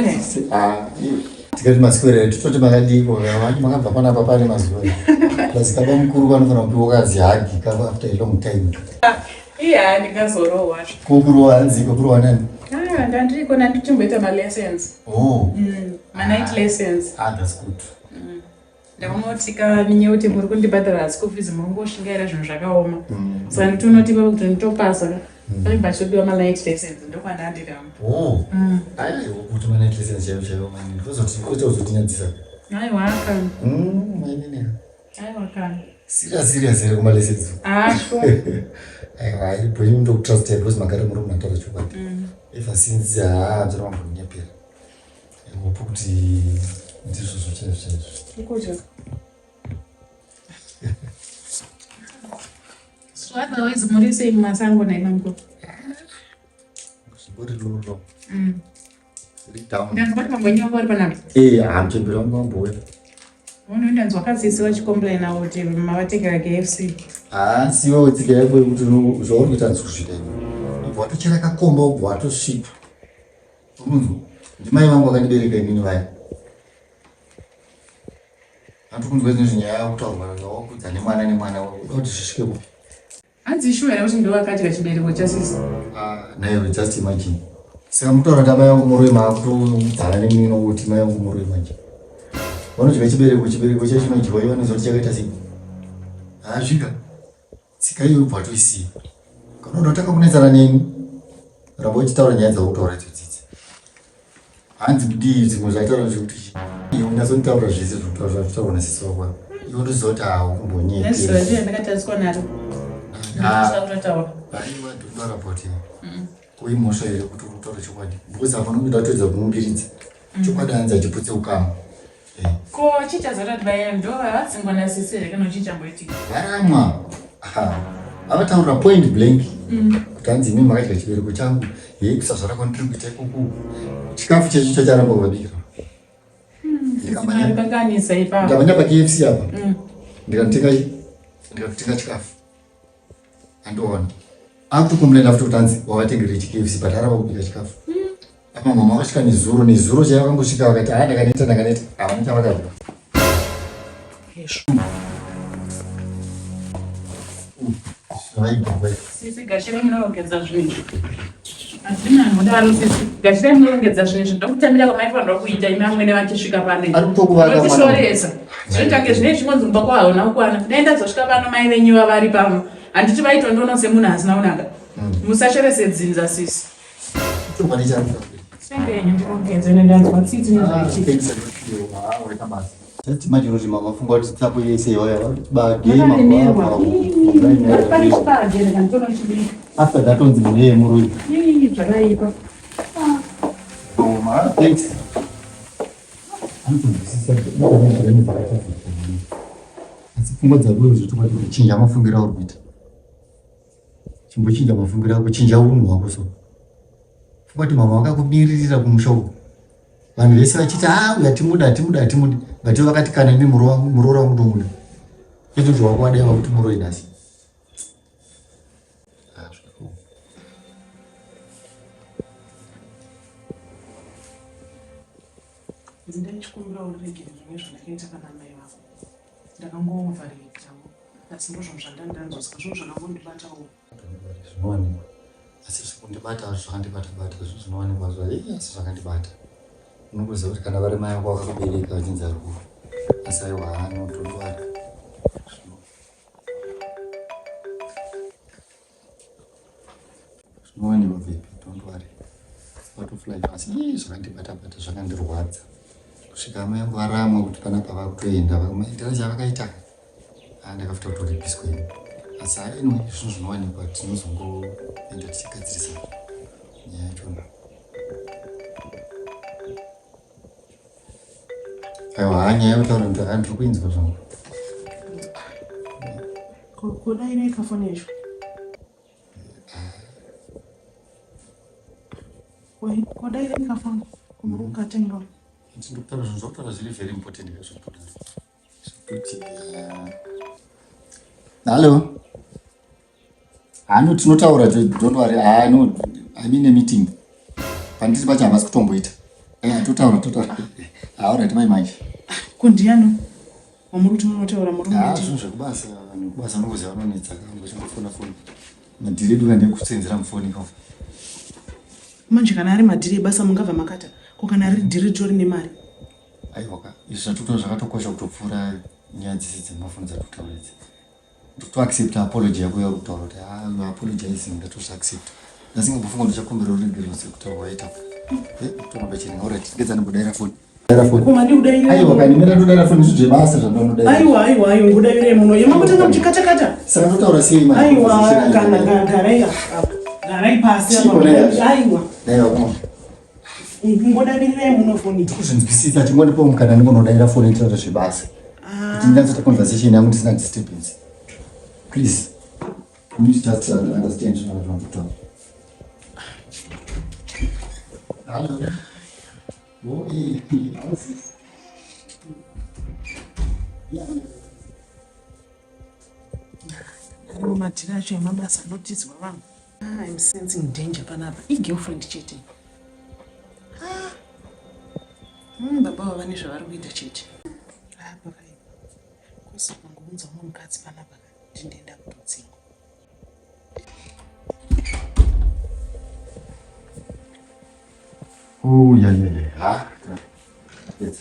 Maswera. Ah, tikati maswera tototi makadiko makabva panapa pane mazuva plus kaba mukuru vanofanira kupiwa kazi hagi kava after a long time. Iya, ndingazorohwa. Kokurohwa hanziko kurohwa nani? Ah, ndandiriko ndandichimboita malessons. Oh. Ma-night lessons. Ah, that's good. Ndakunotika ninyeuti muri kundibhadhara school fees muri kungoshingaira zvinhu zvakaoma. Saka nditonoti baba kuti nditopasa. Pane pachodiwa ma-night lessons ndokwandandiramu. Oh. Aiwa kuti ma-night lessons chaivo chaivo mani. Kuzoti kuita kuzotinyadzisa. Aiwa kana. Mainini. Aiwa kana. Serious serious here kuma lessons. Ah, sure. Aiwa, iripo ini ndokutrust because magara muri munataura chokwadi. Ever since haa ndiri mambonyepera. Hope kuti ndizvozvo chaizvo chaizvo. Ikocho. So otherwise muri sei mumasango nhai mamukuru? Zvingori lolo. Zviri down. Ndanzwa kuti mambo wenyu vari panapa. Eh, haa muchembere wangu wambouya. Uno ndanzwa kasisi vachicomplaina kuti mavatengera KFC. Haa siwo tsika yako yekuti zvauri kuita handisi kuzvida ini. Ubva watochera kakomba ubva watosvipa. Unonzwa? Ndimai vangu vakandibereka inini vaya. Handikunzwa zvinhu zvinyaya kutaurwa wakudza nemwana nemwana uda kuti zvisvike kupi? Hanzi shuwa here kuti ndovakadya chibereko chasisi? Ah, naiwe just imagine. Saka mutaura kuti amai vangu muroyi maakutodzana nemino kuti mai vangu muroyi manje. Vanodya chibereko chibereko chacho chinodyiwa ivo vanoziva kuti chakaita sei. Hazvika. Tsika iyoyo ubva watoisiya. Kana uda kutanga kunetsana neni, ramba uchitaura nyaya dzauri idzo dzidzi. Hanzi kudii dzimwe zvaitaura zvekuti iwe unyatsonitaura zvese zvekutaura zvataurwa nasisi wako. Iwe ndoziva kuti haukumbonyeperi. Nezuva riya ndakatariswa naro. Ndakatanga kutotaura. Aiwa, don't worry about it. Kuimhosva here kuti uri kutaura chokwadi? Because hapana kuda kutoedza kumumbiridza. Chokwadi hanzi hachiputse ukama. Ko chichazora kuti vaya ndo vavadzingwa nasisi here kana chichamboitika? Varamwa. Avataurira point blank. Kuti hanzi imi makadya chibereko changu. Yei kusazvara kwandiri kuita ikoku. Chikafu checho chacharamba kuvabikira. Kanganisa ipapo. Ndamhanya paKFC apa. Ndikanotenga chikafu. Andoona. Akutokomplaina futi kuti hanzi wavatengerei chiKFC but aramba kubika chikafu. Apa mama vakasvika nezuro nezuro chaivo vakangosvika vakati haa ndakaneta ndakaneta havana chavakadya. Sisi gashirai munorongedza zvinhu. Hazvina anodaro sisi. Gashirai munorongedza zvinhu izvi ndokutambira kwamaifanirwa kuita imi amwene vachisvika pano. Ari kutokuvaka mwana. Vachishoresa. Zvinoita kunge zvine chingonzi kumba kwavo hauna kukwana. Dai ndazosvika pano mai venyu vavari pano. Handiti vaitondoona semunhu asina kunaka. Musashorese dzinza sisi. Chokwadi chari kutaura. Senge yenyu ndirongedze ndanzwa tsitsi nezvaitika. Just imagine kuti mama funga kuti tsapo yese yauya bage Vakaremerwa. Vari pane chibage ndikanotonochibika. After that onzi munhu iyeye muroyi. Ii, zvakaipa. Oh, ma, thanks. Anotonzwisisa kuti asi pfungwa dzako zvotokwadi kuti chinja mafungiro auri kuita. Chimbochinja mafungiro ako, chinja unhu hwako so. Funga kuti mama vakakumiririra kumusha uko. Vanhu vese vachiti ah uyu hatimuda hatimuda hatimudi. But ivo vakati kana imi muroora wangu ndomuda. Izvo zvawako wadai vakuti muroyi nhasi. Ah, zvakaoma. Ndaichikumbira uregere zvimwe zvandakaita pana mai vako. Ndakangoovhareitawo asi ndozvinhu zvandandanzwa saka zvinhu zvakangondibatawo. Zvinowanikwa asi zvekundibata zvakandibata bata zvinhu zvinowanikwa zva eh, asi zvakandibata. Unongoziva kuti kana vari mai vako vakakubereka vachinzi ari kufa asi aiwa haano don't worry. Zvinowanikwa baby don't worry. It's part of life asi ii zvakandibata bata zvakandirwadza. Kusvika amai vangu varamwa kuti panapa vakutoenda vakaita chavakaita. Ah, ndakafuta kutoripiswa ini. Asi ah, anyway zvinhu zvinowanikwa tinozongoenda tichigadzirisa nyaya yachona. Aiwa haa nyaya yekutaura kuti handiri kuinzwa zvangu. Kudai nei kafoni yacho? Kudai nei kafoni? Ukatenga. Ndikutaura zvinhu zvakutaura zviri very important zvekutaura. Zvekuti Hello. Hano tinotaura don't worry. Ah no, I'm in a meeting. Pandiri pacho havasi kutomboita. Eh, totaura totaura. Alright mai manje. Ko ndiyani wamuri kuti munotaura muri Ah, zvinhu zvekubasa, vanhu vekubasa vanongoziva vanonetsa ka vachingofona foni. Madhiri edu kande kusenzera mufoni ka. Manje kana ari madhiri ebasa mungabva makata. Ko kana riri dhiri ritori nemari? Aiwa ka, izvi zvatokutaura zvakatokosha kutopfuura nyaya dzese dzemafoni dzatokutaura idzi. Ndotoaccepta apology yako yauri kutaura kuti ah, you are apologizing ndatozviaccepta. Ndasingambofunga kuti uchakumbira ruregerero sekutaura waita. Eh, kutoramba chini. Alright, ngedza ndimbodaira foni. Daira foni. Ko mandi kudaira. Aiwa kani mira ndodaira foni izvi zvebasa zvandanodaira. Aiwa aiwa aiwa ngodairei muno. Yemakutanga muchikatakata. Saka ndotaura sei manje? Aiwa kana garai apa. Garai pasi apa. Aiwa. Daiwa kuma. Ngodairirai muno foni. Kuzvinzwisisa chingondipawo mukana ndingonodaira foni nditaura zvebasa. Ah. Kuti ndinatsoita conversation yangu ndisina disturbance. Please. You need to just understand zvandinotaura. Hello. Oh, eh, yeah. Arimo madhiri acho emabasa anotizwa vanhu. Ah, I'm sensing danger panapa. Igirlfriend chete. Ah. Baba vava nezvavari kuita chete. Ah, pakaipa. Kosi pangounza umwe mukadzi panapa ndindienda kutodzingwa. Oh, yeah, yeah, yeah. Ah, yes.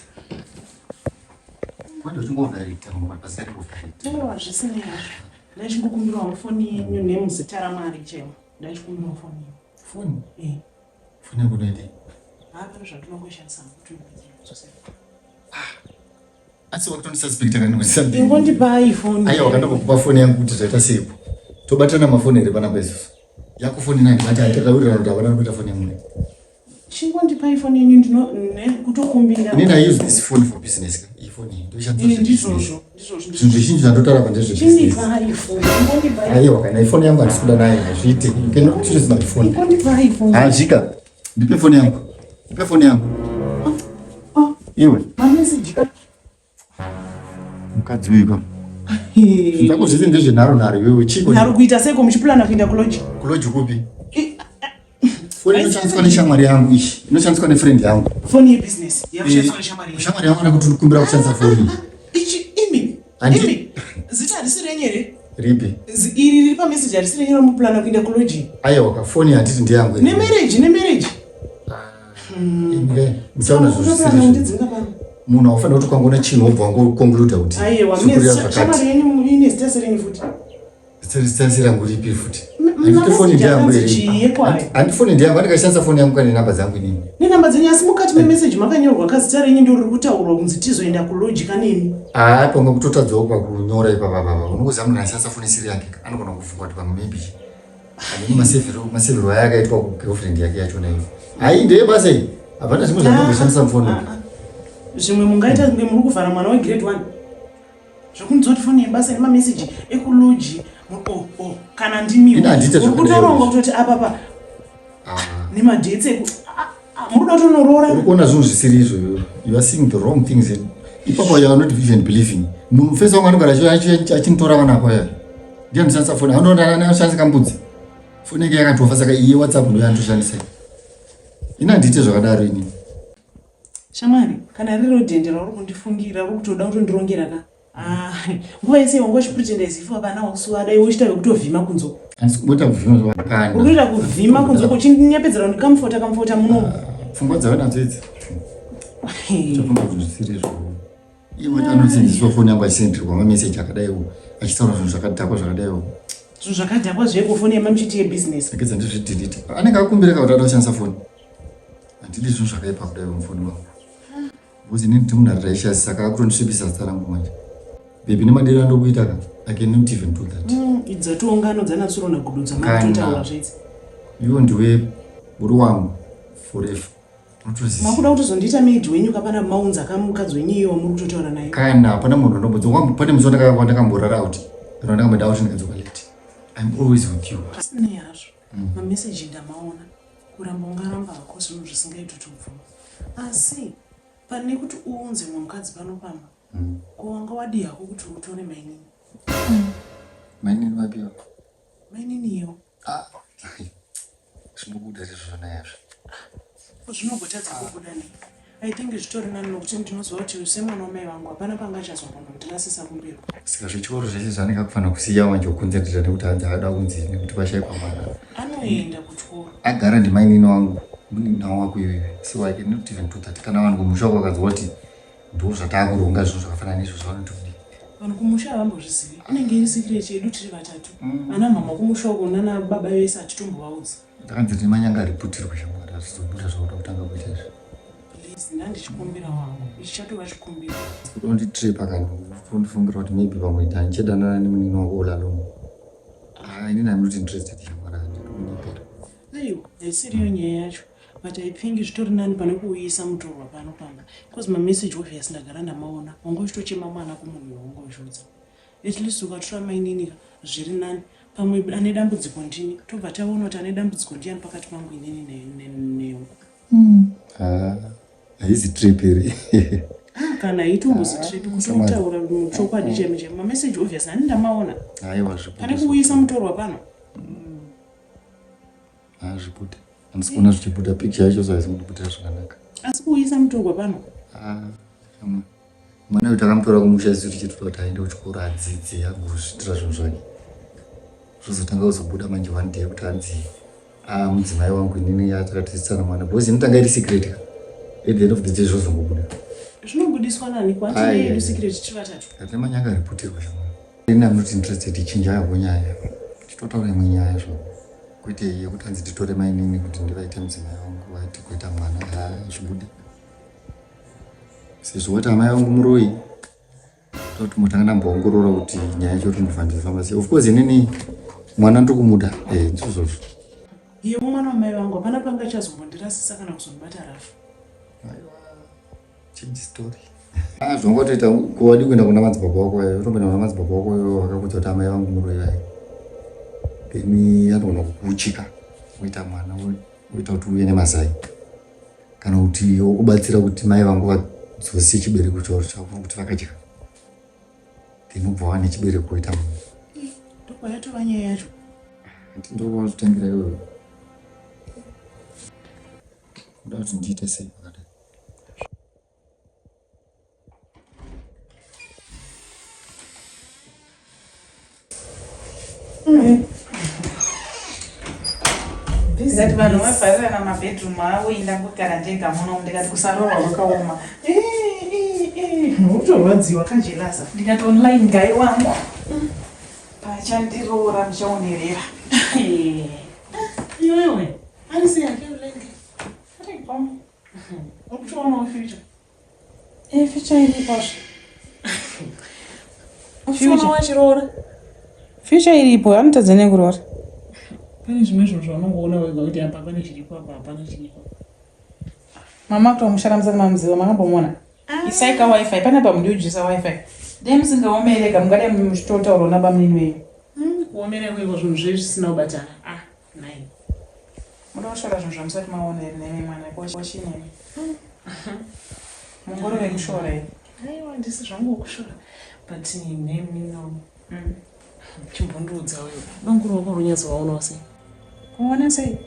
Kwani uchingovharita mumwe pasina kuvharita. Aiwa zvisinei hazvo. Ndachingokumbirawo foni yenyu nemuzita raMwari chaiwo. Ndachikumbirawo foni yenyu. Foni? Eh. Foni yangu unoidei? Ah, pane zvandinongoshandisa kuti ndozosei. Asi wakutondisuspecta kana kuti something. Ingondipai foni. Aiwa wakandokupa foni yangu kuti zvaita seiko. Tobatana mafoni here panapa isusu? Yako foni nani? Mati hatakawirirana kuti havana kuita foni yangu. Chingondipai foni yenyu ndino ne kutokumbira. Inini I use this phone for business. ka. Iyi foni iyi ndoishandisa Eh, zve business. Ndizvozvo, ndizvozvo. Zvinhu zvizhinji zvandotaura pa ndezve business. Chindipai foni. Ingondipai. Aiwa kana ifoni yangu handisi kuda nayo hazviite. You cannot choose my phone. Ingondipai foni. Hazvika. Ndipe foni yangu. Ndipe foni yangu. Oh, Iwe. Mamessage. Mukadzi uyu ka. Zvako zvese ndezvenharo nharo iwewe chiko. Nharo kuita seiko muchiplana kuenda kulodge? Kulodge kupi? Foni inoshandiswa neshamwari yangu iyi. Inoshandiswa nefriend yangu. Foni yebusiness yakushandiswa neshamwari yenyu. Shamwari yangu inoda kuti kushandisa foni. Ichi imi. Imi. Zita harisi renyu here? Ripi? Iri riri pamessage harisi renyu ramuplana kuenda kulodge. Aiwa ka foni handiti ndeyangu. Nemarriage, nemarriage. Imwe muchaona zvisiri. Munhu haufanira kuti ukangoona chinhu wobva wangoconcluda kuti aiwa shamwari yenyu ine zita serenyu futi. Zita serangu ripi futi? Handiti foni ndeyangu here? Handiti foni ndeyangu, andikashandisa foni yangu kane namba dzangu inini. Nenamba dzenyu asi mukati memeseji makanyorwa kazita renyu ndiro riri kutaurwa kunzi tizoenda kulodge kanemi. Ah, pamwe kutotadzawo pakunyora ipapa papa. Unongoziva munhu aishandisa foni isiri yake anogona kufunga kuti pamwe maybe Hanini masevhero masevhero aya akaitwa kugirlfriend yake yachona iyo. Hayi ndeye basa iyi. Hapana zvimwe zvandinomboshandisa mufoni. Ah, ah. Zvimwe mungaita kunge muri kuvhara mwana wegrade 1. Zvekunzwa kuti foni yebasa ine mameseji ekuloji oh, oh, kana ndimiwo. Ini handiite Uri zvakadai. kutoronga kutoti apa pa Ah. nemadates eku ah, ah, muri kuda kutonoroora. Uri kuona zvinhu zvisiri izvo iwewe. You are seeing the wrong things. Ipapo you are not even believing. Munhu fesa wangu anogara achinitora vana ako aya. Ndiye anoshandisa foni. Anoona anoshandisa kambudzi. Foni yake yakatofa saka iye WhatsApp ndiyo yaanotoshandisa. Ini handiite zvakadaro ini. Shamwari, kana riri rodhende rauri kundifungira uri kutoda kutondirongera ka. Ah, nguva yese wanga uchipretenda as if vana wakusuvada iwe uchiita vekutovhima kunze uko. Handisi kumboita kuvhima zvakana. Uri kuita kuvhima kunze uko uchinyepedzera kuti kamufota kamufota muno. Ah, pfungwa dzave nadzo idzi. Chafunga zvinhu zvisiri izvo. Iye wacho anosinziswa foni yangu achisendirwa mameseji akadaiwo achitaura zvinhu zvakadhakwa zvakadaiwo. Zvinhu zvakadhakwa zveko foni yemamuchiti yebusiness. Regedza ndizvidelete. Anenge akumbira ka kuti ada kushandisa foni. Handidi zvinhu zvakaipa kudaiwo mufoni wangu. Because inini ndiri munhu ari righteous saka akutondisvibisa zita rangu manje. Baby nemadiro andokuita ka I cannot even do that. Idzo tiungano dzana tsuro nagudo dzamakutotaura zvedzi. Iwe ndiwe uri wangu forever. Unotoziva. Makuda kutozondiita maid wenyu ka pana maunza ka mukadzi wenyu iye wamuri kutotaura naye. Kana hapana munhu andombodza wangu pane musi wandakamborara out. Kana ndakamboenda out ndikadzoka late. I'm always with you. Pasinei hazvo. Mameseji ndamaona. Kuramba ungaramba hako zvinhu zvisingaiti kuti ubvume. Asi pane kuti uunze mumwe mukadzi pano pamba, ko wanga wadii hako kuti utore mainini? Mainini vapi ava? Mainini iyo. Ah, zvinobuda izvozvo naye azvo. Ko zvinogotadza kubuda nei? I think zvitori nani nokuti ndinoziva kuti semwana wamai vangu hapana panga achazombonondirasisa kumberi. Saka zvechikoro zvese zvaanenge akufanira kusiya manje kukonzerera nekuti hanzi haada kunzi nekuti pashaikwa mwana. Anoenda kuchikoro. Agara ndimainini wangu munin'ina wako iwewe so I cannot even do that. Kana vanhu kumusha kwako vakanzwa kuti ndo zvataakuronga zvinhu zvakafanana neizvozvo vanoti kudii? Vanhu kumusha havambozvizivi. Inenge iri secret yedu tiri vatatu. Ana mhamha kumusha uko nana baba vese hatitombovaudzi. Ndakanzi ndine manyanga ariputirwa shamwari hazvizobuda zvauda kutanga kuita izvi. Please ndandichikumbira wangu. Ichi chatova chikumbiro. Unonditrepa kani unondifungira kuti maybe pamwe ndandichadanana nemunini wako all along. Ah, inini I'm not interested shamwari handikunyepera. Aiwa, haisiriyo nyaya yacho. But I think zvitori nani pane kuuyisa mutorwa pano pamba. Because mamessage obvious ndagara ndamaona. Wanga uchitochema mwana kumunhu wawanga uchiudza. At least ukatora mainini ka zviri nani. Pamwe ane dambudziko ndini. Tobva taona kuti ane dambudziko ndiyani pakati pangu inini newe. Ah, haizi trip here. Ah, kana haitombozi trip kutotaura chokwadi cheme cheme. Mamessage obvious hani ndamaona. Aiwa zvibude. Pane kuuyisa mutorwa pano. Ah, zvibude. Handisi kuona zvichibuda picture yacho so haisi kundibudira zvakanaka. Asi kuuyisa mutorwa pano. Ah, mwana uyu takamutora kumusha isu tichitoda kuti aende kuchikoro adzidze agozviitira zvinhu zvake. Zvozotanga kuzobuda manje one day kuti anzi ah mudzimai wangu inini yatakatizitsana mwana because inotanga iri secret ka. At the end of the day zvozongobuda. Zvinobudiswa nani kwatine yedu secret tiri vatatu. Ate manyanga ariputirwa shamwari. Ini I'm not interested chinja yako nyaya. Titotaura imwe nyaya zvo. Kwete yekuti anzi titore mainini kuti ndivaite mudzimai wangu vaite kuita mwana hazvibude. Sezvo wati amai vangu muroyi toti mutanga ndamboongorora kuti nyaya yacho kuti ndofamba sei. Of course inini mwana ndiri kumuda eh ndizvozvo. Iye mwana wamai vangu hapana panga chazombondirasisa kana kuzondibata rafu. Aiwa change story. Ah zvongatoita kuwadi kuenda kuna madzibaba wako ayo utomboenda kuna madzibaba wako ayo vakakuudza kuti amai vangu muroyi vayo. Then anogona kukuchika woita mwana woita kuti uye nemazai. Kana kuti wokubatsira kuti mai vangu vadzose chibereko chavo chavo kuti vakadya. Then ubva wane chibereko woita munhu. Ndokwayatova nyaya yacho. Ndokwazotangira iwewe. Kuda kuti ndiite sei pakadai? Ndikati vanhu vavharirana mabedroom avo ini ndangogara ndega muno ndikati kusaroorwa kwakaoma. Utorwadziwa kajelasa. Ndikati online guy wangu pachandiroora muchaonerera. Iwewe ari sei hake online guy? Aripo. Uri kutoonawo future. Eh, future iripo zve. Uchiona wachiroora. Future iripo, anotadza nekuroora. Pane zvimwe zvinhu zvaunongoona wega kuti apa pane chiripo apa hapana chiripo. Mama kutomushara musati mamuziva makambomuona. Ah. Isai ka wifi panapa mundiudyisa wifi. Dai musingaomereka mungadai muchitotaurawo nabamunini wenyu. Kuomera ikoko zvinhu zve zvisina kubatana. Ah, nai. Muda kushora zvinhu zvamusati maona here nemi mwana kochi nemi. Mungoro vekushora here? Aiwa ndisi zvangu wokushora but nemi no. Chimbondiudza uyo. Banguru wako runyatsovaonawo sei? Kuona sei?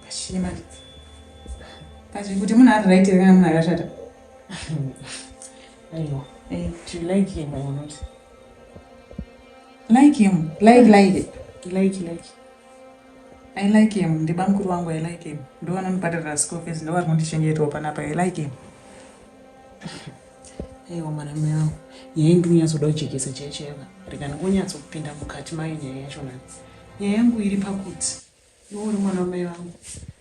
Pachii manje? Pachii kuti munhu ari right here kana munhu akashata? Aiwa. Eh. Do you like him or not? Like him. Like like. Like like. I like him. Ndibamukuru wangu I like him. Ndo vanondibhadharira school fees ndo vari kundichengetawo panapa I like him. Aiwa mwana mai vangu. Nyaya ndiri kunyatsoda kujekesa chaiyo chaiyo. Rega ndingonyatsopinda mukati mayo nyaya yacho nani. Nyaya yangu iri pakuti iwe uri mwana wamai vangu.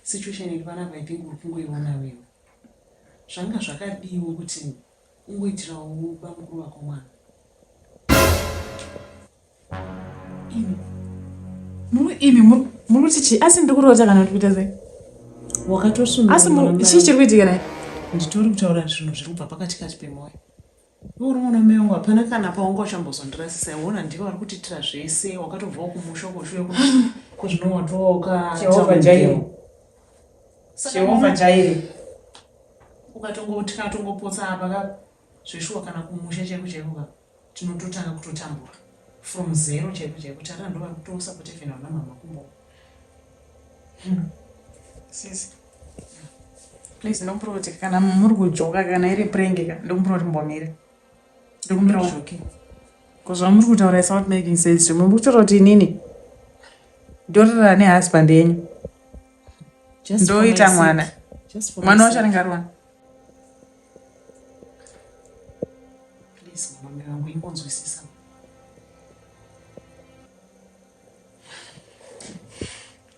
Situation iri panapa I think uri kungoiona wewe. Zvanga zvakadiwo kuti ungoitirawo bamukuru vako mwana. Imi. Muri imi muri kuti chii? Asi ndiri kurota kana kuti kuita sei? Wakatosunda. Asi chii chiri kuitika naye? Nditori kutaura zvinhu zviri kubva pakati kati pemwoyo. Iwe uri mwana wamai vangu hapana kana paunga uchambozondirasisa. Iwona ndivo vari kutiitira zvese. Wakatobvawo kumusha uko uchiuya kuno kozvino watoka. Jehovha Jaire. Jehovha Jaire. Ukatongo tikatongopotsa apa ka zveshuwa kana kumusha chaiko chaiko ka tinototanga kutotambura from zero chaiko chaiko tarira ndo vari kutosapota even vana mama kumbo. Sisi. Please ndokumbira kuti kana muri kujoka kana iri prank ka ndokumbira kuti mbomira. Ndokumbira Joking. Because zvamuri kutaura is not making sense. Muri kutaura kuti inini ndorara nehusband yenyu. Just for my Ndoita sake. mwana. Just for my Mwana wacho sake. anenge ari wani. Please mwana wangu ingonzwisisa.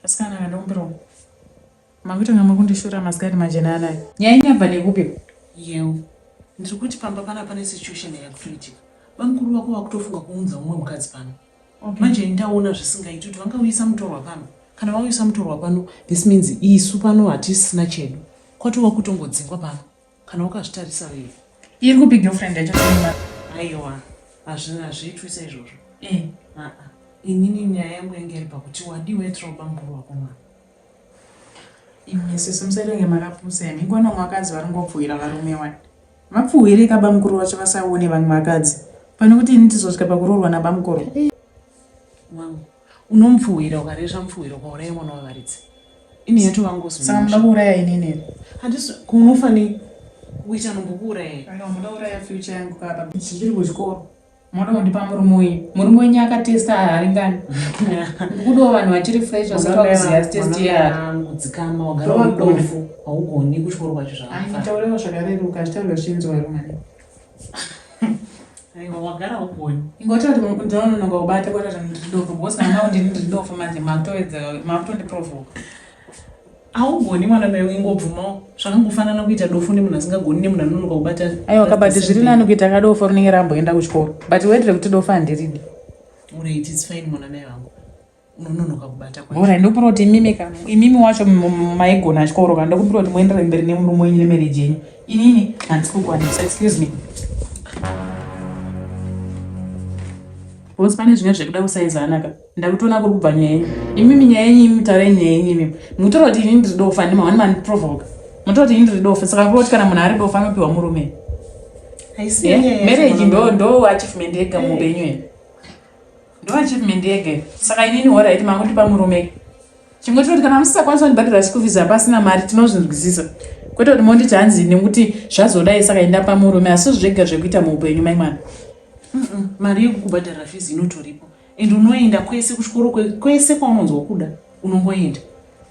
Asikana ndokumbira makuita nga muri kundishura masikati machena anaya. Nyaya yenyu yabva nekupi? Yeu. Ndiri kuti pamba pana pane situation yakutoitika. Bamukuru vako vakutofunga kuunza umwe mukadzi pano. Okay. Manje ndaona zvisingaiti kuti vangauyisa mutorwa pano. Kana vauyisa mutorwa pano, this means isu pano hatisina chedu. Kwatova kutongodzingwa pano. Kana wakazvitarisa wewe. Iri kupi girlfriend yacho Simba? Aiwa, hazvina hazviitwi saizvozvo. Eh. Ah-ah. Inini nyaya yangu yange iri pakuti wadii waitirawo bamukuru wako mwana. Imi sisi musaite kunge makapusa imi. Ingwana vakadzi vari ngopfuhwira varume wani. Vapfuhwire ka bamukuru vacho vasaone vamwe vakadzi. Pane kuti ini tizosvika pakuroorwa nabamukuru. Wangu, unomupfuhwira ukaresva mupfuhwira ukauraya mwana wavaridzi. Ini yatova ngozi. Saka munoda kuuraya inini here? Handisi kunofani kuita nombokuuraya. Aiwa munoda kuuraya future yangu kapa. Ndichiri kuchikoro. Moda kundipa murume wenyu. Murume wenyu akatesta haaringani. Ndikudawo vanhu vachiri fresh vasati vakuziva test yehari. Wangu dzikama wagara uri dofu haugoni kuchikoro kwacho zvakafanana. Taurewo zvakareruka zvitaurwe zvichinzwa rumani. Aiwa wagara haugoni. Ingoti kuti ndinononoka kubata kwete kuti ndiri dofo because kana makuti ndiri dofo manje makutowedzera makutondiprovoka. Haugoni mwana mai ingobvumawo zvakangofanana kuita dofu nemunhu asingagoni nemunhu anonoka kubata. Aiwa kabati zviri nani kuita kadofo rinenge ramboenda kuchikoro but weti rekuti dofo handiridi. Alright, it's fine mwana mai vangu. Unononoka kubata kwacho. Alright, ndokumbira kuti imimi ka imimi wacho maigona chikoro ka ndokumbira kuti muenderere mberi nemurume wenyu nemarriage yenyu. Inini handisi kukwanisa excuse me. Because pane zvimwe zvekuda kusaizana ka ndakutoona kuri kubva nyaya yenyu imimi nyaya yenyu imi taurai nyaya yenyu imimi mukutora kuti inini ndiri dofa ndima wani mandiprovoka mutora kuti inini ndiri dofa saka kureva kuti kana munhu ari dofa anopiwa murume Haisi nyaya yacho, marriage mwana ndo mai. ndo achievement yega muupenyu here ndo achievement yega here saka inini horaiti makundipa murume chingoti kuti kana musisakwanisa kundibhadhara school fees hapasina mari tinozvinzwisisa kwete kuti monditi hanzi nekuti zvazodai saka indapa murume asi zvega zvekuita muupenyu mai mwana Mari yekukubhadharira fees inotoripo and unoenda kwese kuchikoro kwese kwaunonzwa kuda unongoenda.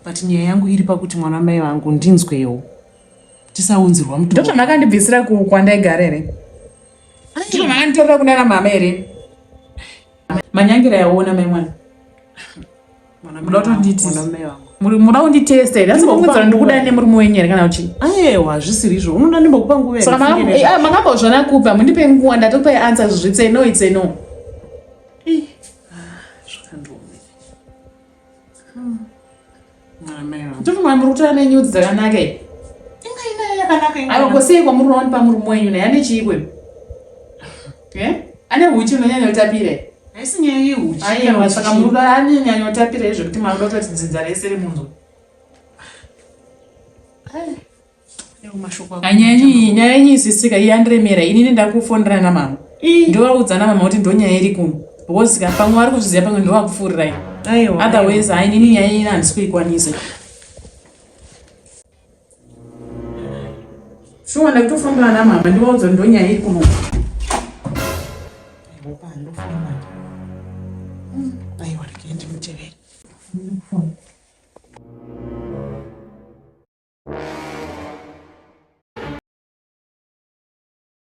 But nyaya yangu iri pakuti mwana mai vangu ndinzwewo tisaunzirwa mutoro. ndozvamakandibvisira kwandaigara here ndizvo makanditorera kunana mama here manyangira yaona mai mwana Mwana Muda mai vangu, kutonditisa. mwana mai vangu. Muda kunditesta here asi Ndimbokupa kukudzira ndikuda nguva. nemurume wenyu here kana uchii Aiwa hazvisiri izvo unoda ndimbokupa nguva here saka ufunge nezvazvo? makambozvona kupa mundipe nguva ndatokupai answer zvitse no it's a no Ih, ah, zvakandiomera. Mwana mai vangu. ndofunga muri kutora nenyudzi dzakanaka iyi Inga inayo yakanaka inga. aiwa kosei kwamuri kuona pamurume wenyu naye ane chiikwe Eh? ane huchi unonyanya kutapira here? Haisi nyaya yehuchi. aiwa saka muri kuda anonyanya kutapira here zvekuti makuda kutoti dzinza rese rimunzwa Ewo mashoko ako. Nyaya yenyu isisika iyi yandiremera inini ndakufonera namama ndovaudza namama kuti ndonyaya iri kuno because ka pamwe vari kuzviziva pamwe ndovakupfuurirai Aiwa. otherwise hai inini nyaya yenyu handisi kuikwanisa shuwa ndakutofonera namama ndivaudza kuti ndonyaya iri kuno Aiwa, ndofunga.